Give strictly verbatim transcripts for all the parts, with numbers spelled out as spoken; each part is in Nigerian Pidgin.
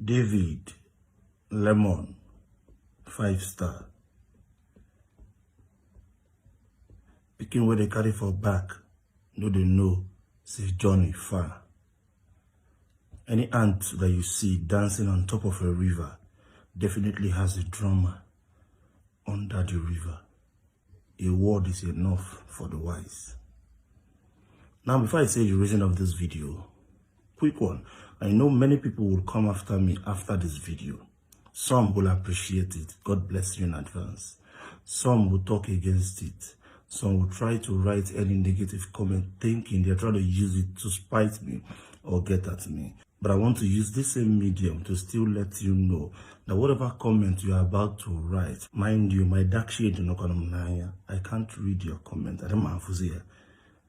David Lemon, five star. Pikin wey dey carry for back no dey know say journey far. Any ant that you see dancing on top of a river definitely has a drummer under the river. A word is enough for the wise. Now, before I say the reason of this video, quick one. I know many people will come after me after this video. Some will appreciate it. God bless you in advance. Some will talk against it. Some will try to write any negative comment, thinking they're trying to use it to spite me or get at me. But I want to use this same medium to still let you know that whatever comment you are about to write, mind you, my dark shade no come n'anya. I can't read your comment. I don't know.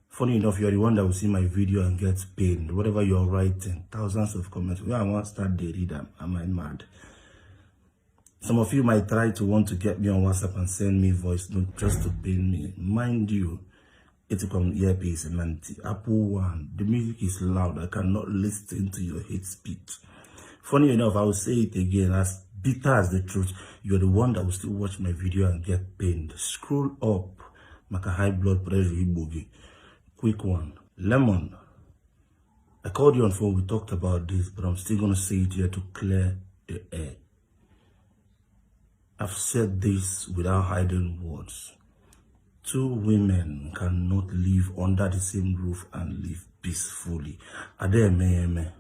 Funny enough, you're the one that will see my video and get pained. Whatever you're writing, thousands of comments. Where I want start, they read them. Am I mad? Some of you might try to want to get me on WhatsApp and send me voice note just to pain me. Mind you, it's a earpiece and Apple One. The music is loud. I cannot listen to your hate speech. Funny enough, I will say it again, as bitter as the truth, you're the one that will still watch my video and get pained. Scroll up, make a high blood pressure, Igbo gị. Quick one. Lemon, I called you on phone, we talked about this, but I'm still gonna say it here to clear the air. I've said this without hiding words. Two women cannot live under the same roof and live peacefully. Ademeyeme.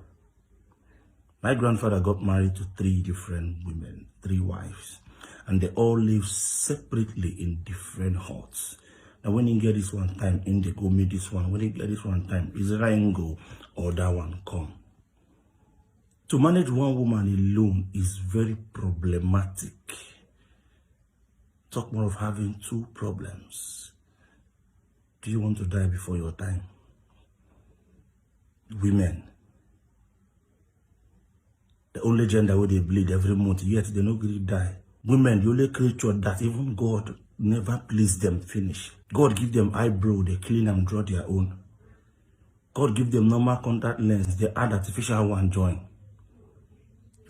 My grandfather got married to three different women, three wives, and they all live separately in different huts. Now, when he get this one time, in they go meet this one. When he get this one time, is Rango or that one come. To manage one woman alone is very problematic. Talk more of having two problems. Do you want to die before your time? Women, the only gender where they bleed every month, yet they no gree die. Women, the only creature that even God never please them finish. God give them eyebrow, they clean and draw their own. God give them normal contact lens, they add artificial one join.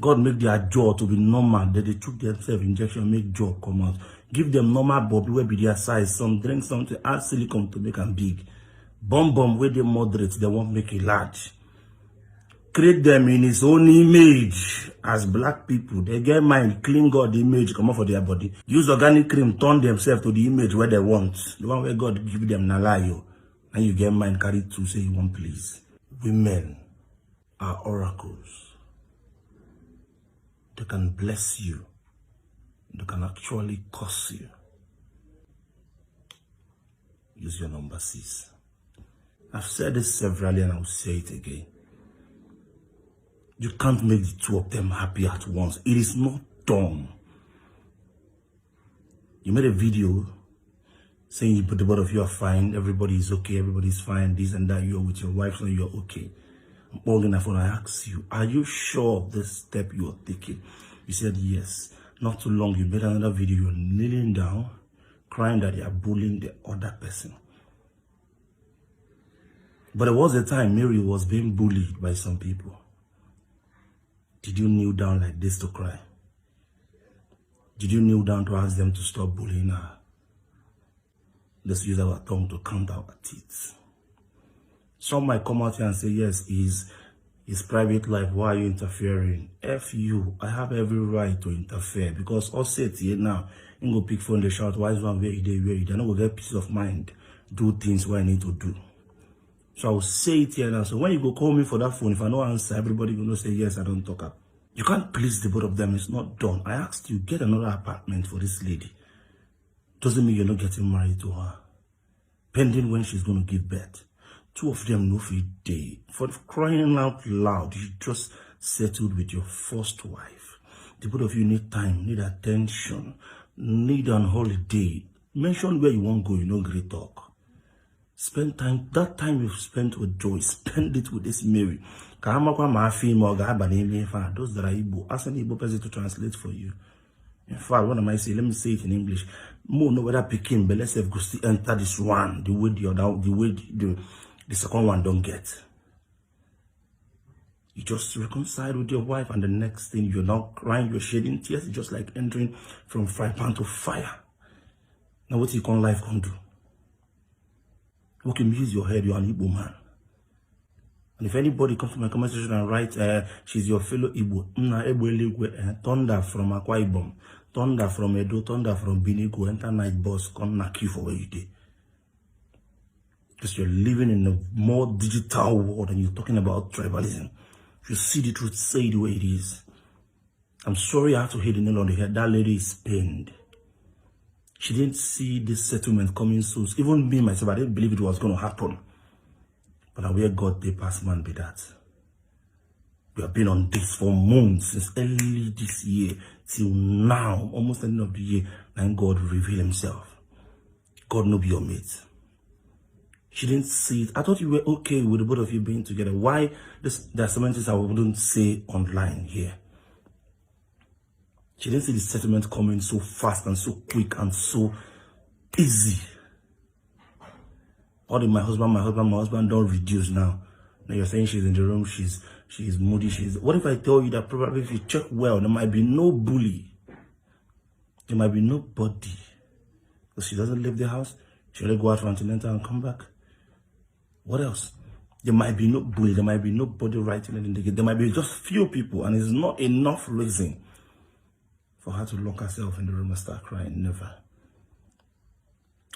God make their jaw to be normal, they, they took themselves injection, make jaw come out. Give them normal body where be their size, some drink something, add silicone to make them big. Bum bum where they moderate, they won't make it large. Create them in his own image. As black people, they get mind, clean God image, come out for their body. Use organic cream, turn themselves to the image where they want. The one where God give them na lie you. And you get mind carry two, say you want please. Women are oracles. They can bless you. They can actually curse you. Use your number six. I've said this severally and I'll say it again. You can't make the two of them happy at once. It is not done. You made a video saying you put the both of you are fine, everybody is okay, everybody is fine, this and that, you're with your wife, so you're okay. I'm holding that phone. I ask you, are you sure of this step you are taking? You said yes. Not too long, you made another video, you're kneeling down, crying that they are bullying the other person. But there was a time Mary was being bullied by some people. Did you kneel down like this to cry? Did you kneel down to ask them to stop bullying her? Let's use our tongue to count our teeth. Some might come out here and say, yes, he's his private life, why are you interfering? F you, I have every right to interfere because all set here now, him go pick phone, they shout, why is one where he dey, where he dey? I no go get peace of mind, do things where I need to do. So I will say it here now. So when you go call me for that phone, if I no answer, everybody go know say, yes, I don't talk up. You can't please the both of them. It's not done. I asked you, get another apartment for this lady. Doesn't mean you're not getting married to her. Pending when she's going to give birth. Two of them no fit dey. For crying out loud, you just settled with your first wife. The both of you need time, need attention, need an holiday. Mention where you wan go, you no gree talk. Spend time, that time you spent with Joy, spend it with this Mary. Ka amakwa ma afọ ime ọ ga-aba n'ime ife a. Those that are Igbo, ask an Igbo person to translate for you. In fact, what am I saying? Let me say it in English. Mo know whether pikin belle sef go still enter this one the way the other, the way the, the second one don't get. You just reconciled with your wife, and the next thing, you're now crying, you're shedding tears, it's just like entering from fry pan to fire. Now, what you can life can do? Okay, use your head, you're an Igbo man. And if anybody comes to my comment section and writes, uh, she's your fellow Igbo, Nna Egbe Eluigwe, uh, thunder from Akwa Ibom, thunder from Edo, thunder from Benin, go enter night bus, come knock you for where you did. Because you're living in a more digital world and you're talking about tribalism. You see the truth, say it the way it is. I'm sorry I have to hit the nail on the head. That lady is pained. She didn't see this settlement coming so. Even me, myself, I didn't believe it was going to happen. But I wear God, they pass man be that. We have been on this for months, since early this year till now, almost the end of the year, and God reveal himself. God no be your mate. She didn't see it. I thought you were okay with the both of you being together. Why this, there are so many things I wouldn't say online here. She didn't see the settlement coming so fast and so quick and so easy. All the "my husband, my husband, my husband" don't reduce now. Now you're saying she's in the room, she's she's moody, she's what if I tell you that probably if you check well, there might be no bully. There might be nobody. Because she doesn't leave the house. She only go out for antenatal and come back. What else? There might be no bully, there might be nobody writing it in the gate. There might be just few people, and it's not enough reason for her to lock herself in the room and start crying. Never.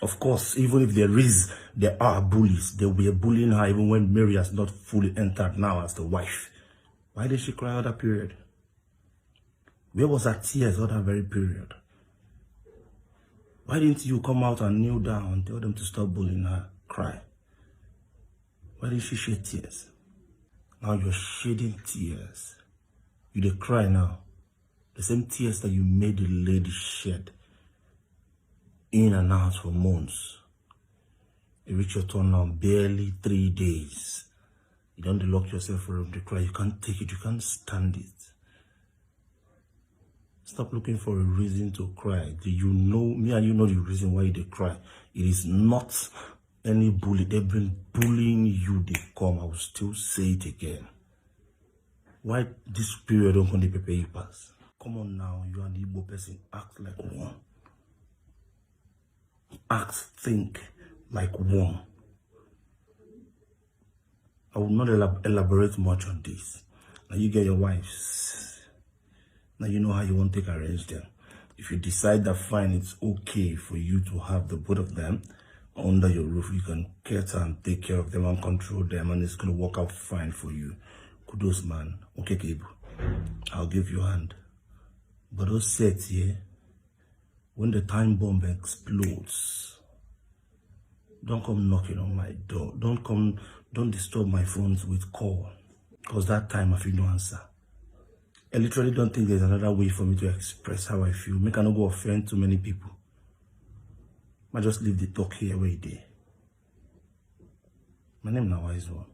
Of course, even if there is, there are bullies. They were bullying her even when Mary has not fully entered now as the wife. Why did she cry all that period? Where was her tears all that very period? Why didn't you come out and kneel down and tell them to stop bullying her? Cry. Why did she shed tears? Now you're shedding tears. You dey cry now. The same tears that you made the lady shed in and out for months. You reach your turn now, barely three days. You don't lock yourself for room to cry. You can't take it. You can't stand it. Stop looking for a reason to cry. Do you know, me and you know the reason why they cry? It is not any bully. They've been bullying you. They come. I will still say it again. Why this period don't come dey prepare you pass? Come on now, you and the Igbo person, act like one. Act, think like one. I will not elab- elaborate much on this. Now you get your wives. Now you know how you want to take arrange them. If you decide that fine, it's okay for you to have the both of them under your roof, you can care and take care of them and control them, and it's going to work out fine for you. Kudos, man. Okay, Kebu. I'll give you a hand. But those sets here, when the time bomb explodes, don't come knocking on my door. Don't come, don't disturb my phones with call. Because that time I feel no answer. I literally don't think there's another way for me to express how I feel. Make I no go offend too many people. I just leave the talk here where it dey. My name na Wise One.